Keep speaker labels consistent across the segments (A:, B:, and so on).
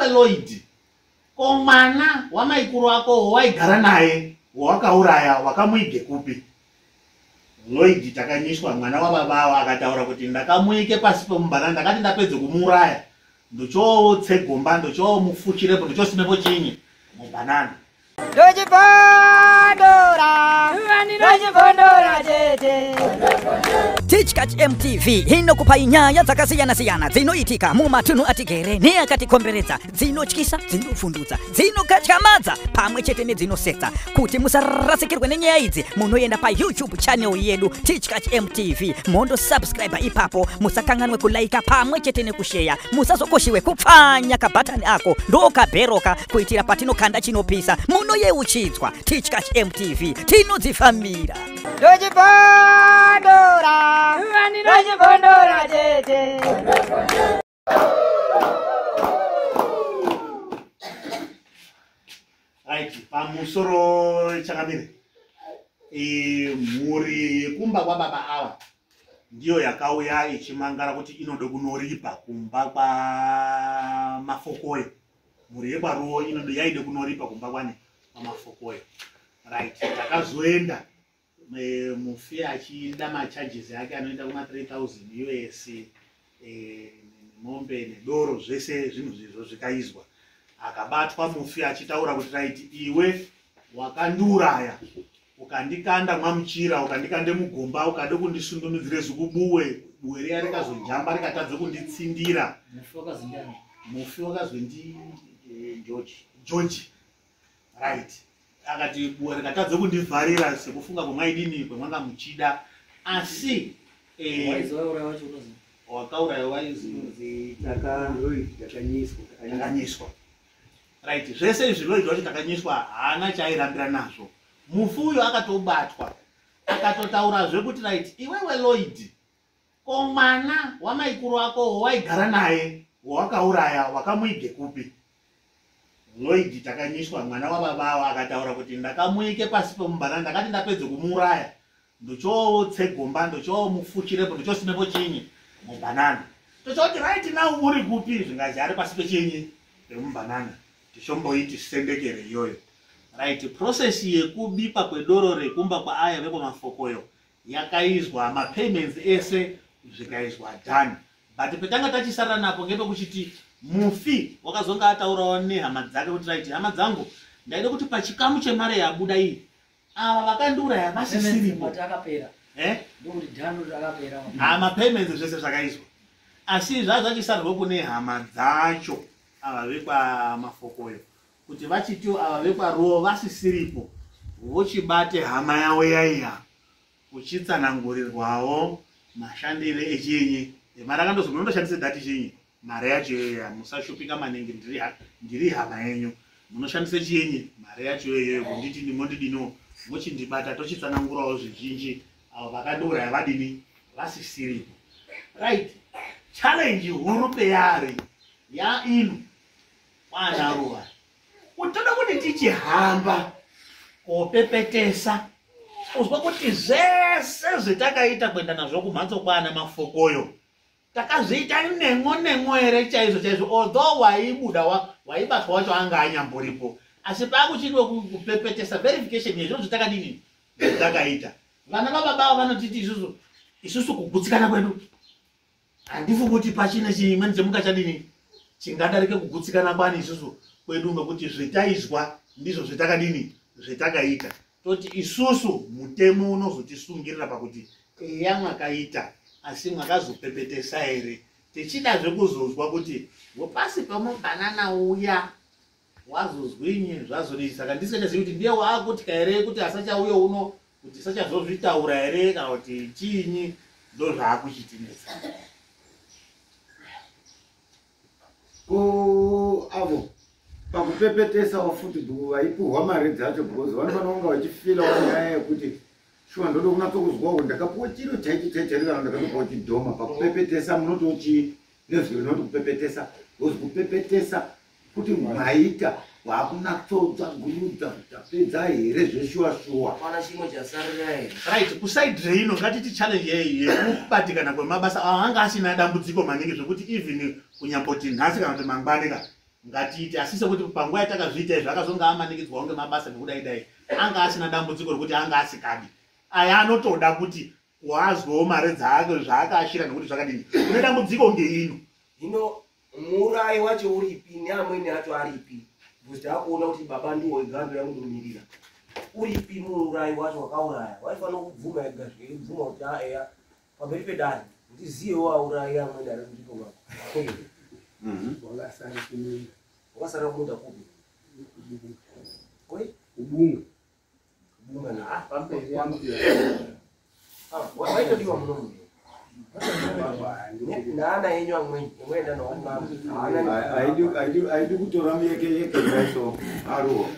A: Iwewe Lloyd, ko mwana wamaikuru ako waigara naye wawakauraya wakamuige kupi? Lloyd Takanyiswa mwana wababa akataura kuti ndakamuike pasi pemubhanana, ndakati ndapedze kumuuraya ndochotse gomba, ndochomufuchirepo, ndochosimepo chinyi mubhanana.
B: Tichkach MTV inokupai nyaya dzakasiyana-siyana dzinoitika mumatunhu atigere neakatikomberedza, dzinotyisa, dzinovhundutsa, dzinokatyamadza pamwe chete nedzinosetsa. Kuti musarasikirwe nenyaya idzi, munoenda paYouTube channel yedu Tichkach MTV, mondosubscribe ipapo. Musakanganwe kulaika pamwe chete nekusheya. Musazokoshiwe kupfanya kabhatani ako ndokabheroka kuitira patinokanda chinopisa munoyeuchidzwa. Tichkach MTV tinodzifambira.
C: Ndochibondora tete.
A: Right, pamusoro changamire, mhuri yekumba kwababa ava ndiyo yakauya ichimangara kuti inode kunoripa kumba kwaMafokoyo. Mhuri yekwaRuo yaide kunoripa kumba kwani kwaMafokoyo. Right, takazoenda mufi achienda macharges ake anoenda kuma 3000 US, mombe nedoro zvese zvinhu zvizvo zvikaizwa. Akabatwa mufi achitaura kuti right, iwe wakandiuraya ukandikanda mwamuchira, ukandikande mugomba, ukade kundisundunidzire zikubuwe, buwe riya rikazojamba rikatadze kunditsindira. Mufi wakazwi ndi George. Right, akati buwe rikatadze kundivharira sekufunga kwemwaidini kwemwanga muchida, asi wakauraya waizi Takanyiswa. Right, zvese izvi Lloyd wacho Takanyiswa haana chaairambira nazvo. Mufi uyo akatobatwa akatotaurazve kuti right, iwewe Lloyd, ko mwana wamaikuru ako waigara naye wawakauraya wakamuige kupi? Lloyd Takanyiswa mwana wababa akataura kuti ndakamuike pasi pemubhanana, ndakati ndapedze kumuuraya ndochotse gomba, ndochomufuchirepo, ndochosimepo chinyi mubhanana. Tochoti right now uri kupi? Zvingazi ari pasi pechinyi pemubhanana. Tichomboiti sendekere iyoyo. Right, process yekubikwa kwedoro rekumba kwaaya vekwaMafokoyo yakaizwa, mapayments ese zvikaizwa done. But petanga tachisarira napo ngepekuchiti mufi wakazonga ataurawo nehama dzake kuti right, hama dzangu, ndaida kuti pachikamu chemare yabuda iyi ava vakandiuraya vasisiripo. Mapayments zvese zvakaizwa, asi zvazvachisarirwa kune hama dzacho ava vekwaMafokoyo kuti vachitiwo ava vekwaRuo vasisiripo vochibate hama yavo yaiya kuchitsanangurirwawo mashandire echinyi. Mari akandozi munondoshandise dati chinyi mari yacho iyoyo, musashupika maningi, ndiri hama yenyu, munoshandise chinyi mari yacho iyoyo kunditi ndimondidiniwo mochindibata tochitsanangurawo zvizhinji avo vakandiuraya vadini vasisiripo. Right, challenge huru peyari yaino kwanaruva utoda kuti tichihamba kopepetesa uzwa kuti zvese zvetakaita kuenda nazvo kumhatso kwana Mafokoyo takazviita nengo nengo here chaizvo chaizvo, although waibuda waibatwa wacho anga anyamboripo, asi pakuchidiwa kupepetesa verification yezvinhu zvetakadini zvetakaita. Vana vababa vanotiti isusu isusu kugutsikana kwedu handifungi kuti pachine chimweni chemungachadini chingadarike kugutsikana kwani isusu kwedu, ngekuti zvetaizwa ndizvo zvetakadini zvetakaita. Toti isusu mutemo unozotisungirira pakuti eya mwakaita, asi mwakazopepetesa here? Tichidazve kuzozwa kuti wepasi pemubhanana uya wazozwinyi zvazodii. Saka ndisingachazivi kuti ndiye waakutya here kuti asachauye uno kuti sachazozvitaura here kana kuti chiinyi, ndo zvaakuchitinetsa.
D: Ko avo pakupepetesawo futi vaipuhwa mari dzacho, because vanofanira kunge vachifila nyaya yekuti shuwa ndoda kunatso ndakapuwa chiro chaicho chaicho kana ndakatopuwa chidhoma. Pakupepetesa munotochi nezwi rinoti kupepetesa, because kupepetesa kuti maita wakunatsotsvagurudza tapedza here zveshuwa shuwa.
A: Right, kuside reino ngatiti challenge yekubatikana kwemabasa ava anga asina dambudziko maningi zvekuti even kunyamboti nhasi kana kuti mangwani ka Ngatiite asi sekuti panguva yatakazviita izvi akazonge amanikidzwawo ngemabasa nekudai dai anga asina dambudziko rekuti anga asikadi. Aya anotoda kuti wazwawo mare dzake zvaakaashira nekuti zvakadini. Une dambudziko ngeino.
C: Hino muurayi wacho uripi neamweni acho aripi? Because taakuona kuti baba ndiwo wega ndoya kundomirira. Uripi muurayi wacho wakauraya? Waifanira kubvuma ega zveibvuma kuti eya pamberi pedare. Ndiziyewo aurayi amweni ari munzvimbo mako.
E: Wakasara kumunda.
C: Wakasara kumunda kupi? Koi?
E: Ubunga.
C: Ubunga na.
E: Pamberi.
C: Waitodiwa muno muno. Naana yenyu amweni imwenda nawo
D: Aidi kutora muyeke yeke kaiso aruwo.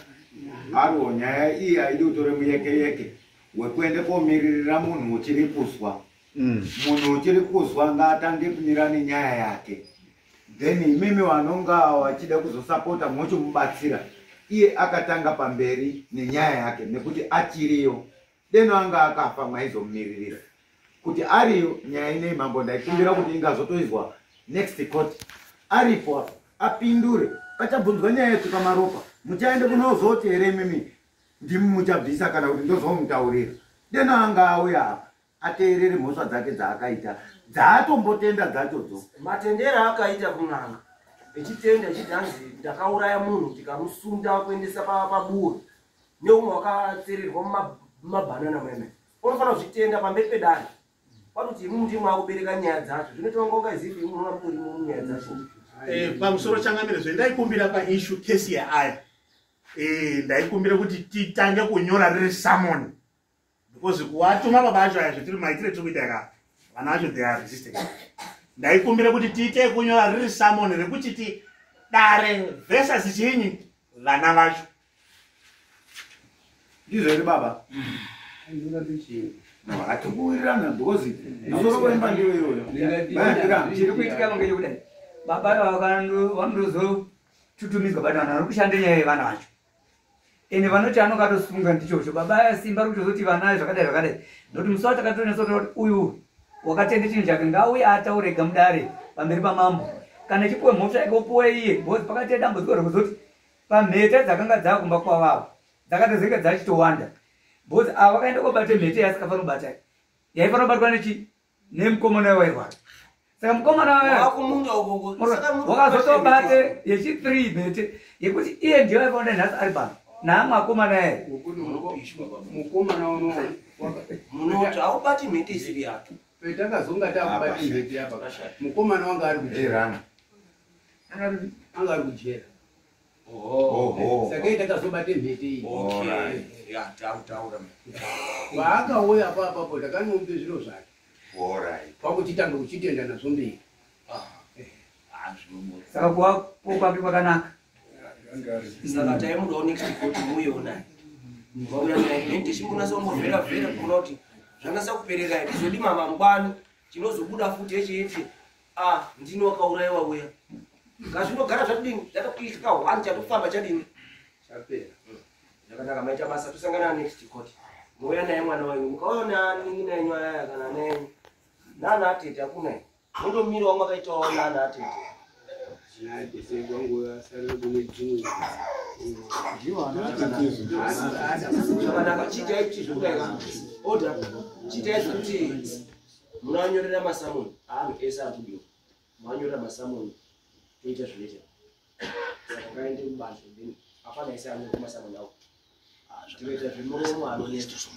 D: Aruwo nyaya iyi aidi kutora muyeke yeke wekuende komiririra munhu uchiri kuswa. Munhu uchiri kuswa ngaatange kumira nenyaya yake. Then imimi vanonga vachida kuzosapota mochimubatsira. Iye akatanga pamberi nenyaya yake nekuti achiriyo. Deno anga akafa mwaizomumiririra. Kuti ariyo nyaya inei mambo ndaikumbira kuti ingazotoizwa next court. Aripo apindure pachabvunzwa nyaya yetsuka maropa. Muchaende kunozoti here imimi ndimi muchabvisa kana kuti ndozomutaurira. Deno anga auya apa ateerere mhosva dzake dzaakaita dzaatombotenda dzachodzo.
C: Matendero akaita kun'anga echitenda echiti hanzi ndakauraya munhu tikamusunda kuendesa pabuwe neumwe wakatsererwa mumabhanana meme. Unofanira kuzvitenda pamberi pedare. Pakuti imwe ndimwe akubereka nyaya dzacho. Zvinoita kunge ungazivi imwe unoona mutori munyaya dzacho.
A: Pamusoro changamire zvendaikumbira paissue case yaaya. Ndaikumbira kuti titange kunyora riri summon. Because kuwatuma baba acho aya zvetiri maitire tiri kuita ka vana vacho they are resistant. Ndaikumbira kuti tiite kunyora riri summon rekuchiti dare versus chinyi vana vacho.
D: Ndizvo here baba? No, hatikuwirirana because musoro wemba ndiwo iyoyo.
F: Chiri kuitika ngechekudai. Baba vanozotutumidzwa bati vanhu vari kushanda nyaya yevana vacho. Ende vanoti anokatosunga ndichocho. Baba simba rikutozoti vana zvakadai zvakadai. Nokuti musi wacho takatonyatsotaura kuti uyu wakatenda chinhu chake ngauye ataure ega mudare pamberi pamambo. Kana chipuwe mhosva yake opuwe iye because pakati dambudziko rekuzoti pamhete dzakanga dzakumba kwavavo dzakatozenge dzachitowanda. Because ava vakaenda kobata mhete yaasikafaniri kubata. Yaifanira kubatwa nechi nemukomana wairwara. Saka mukomana wakazotobate yechi3 mhete yekuti iye ndiye aifanira nhasi ari pano. Naamwe akomana aya.
E: Mukomana uno
C: munoti haubati mhete isiri yake.
E: Petakazonga takubati mhete apa. Mukomana wanga ari kujera. Anga ari kujera. Saka takazobate mhete iyi.
C: Okay. Ya tautaura.
E: Paakauya apapo takanombe zviro zvake.
D: Alright.
E: Kwakuchitanga kuchitenda nazvo mberi.
F: Saka kuvapo kwake kwakanaka.
C: Saka taimudawo next court muuyewo naye. Vauya naye then tichimbonasa kumbovhera vhera kuona kuti zvanasa kuperera here. Tizodima mangwani chinozobuda futi echiti ndini wakaurayiwa uya. Ngazvinogara zvadini zvatokuitika one chatofamba chadini.
E: Chapera.
C: Zvakanaka maita basa tosangana next court. Mouya naye mwana wenyu mukauya nanin'ina yenyu aya kana ana enyu nana atete hakuna here. Mondomirawo mwakaitawo nana atete. Zvakanaka chiitai chizvekudai order chiitai zvekuti munanyorera masamoni aanhu ese ari kudiwa muanyorera masamoni toita zvinoita saka ngaende kubanze then apana ese anyorera masamoni awo tinoita zvemuromo anonetsa.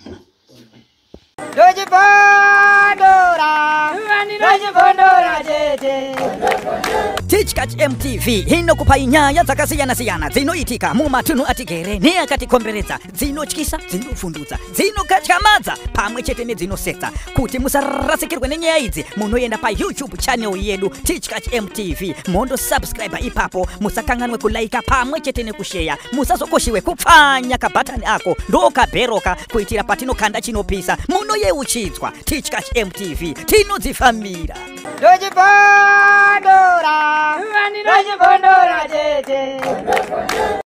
B: Ndochibondora, ndochibondora chete. Tichkach MTV inokupai nyaya dzakasiyana-siyana dzinoitika mumatunhu atigere neakatikomberedza, dzinotyisa, dzinofundutsa, dzinokatyamadza pamwe chete nedzinosetsa. Kuti musarasikirwe nenyaya idzi, munoenda paYouTube channel yedu Tichkach MTV, mondosubscribe ipapo, musakanganwe kulaika pamwe chete nekusheya, musazokoshiwe kupfanya kabhatani ako ndokabheroka kuitira patinokanda chinopisa munoyeuchidzwa. Tichkach MTV tinodzifambira. Ndochibondora, ndochibondora chete.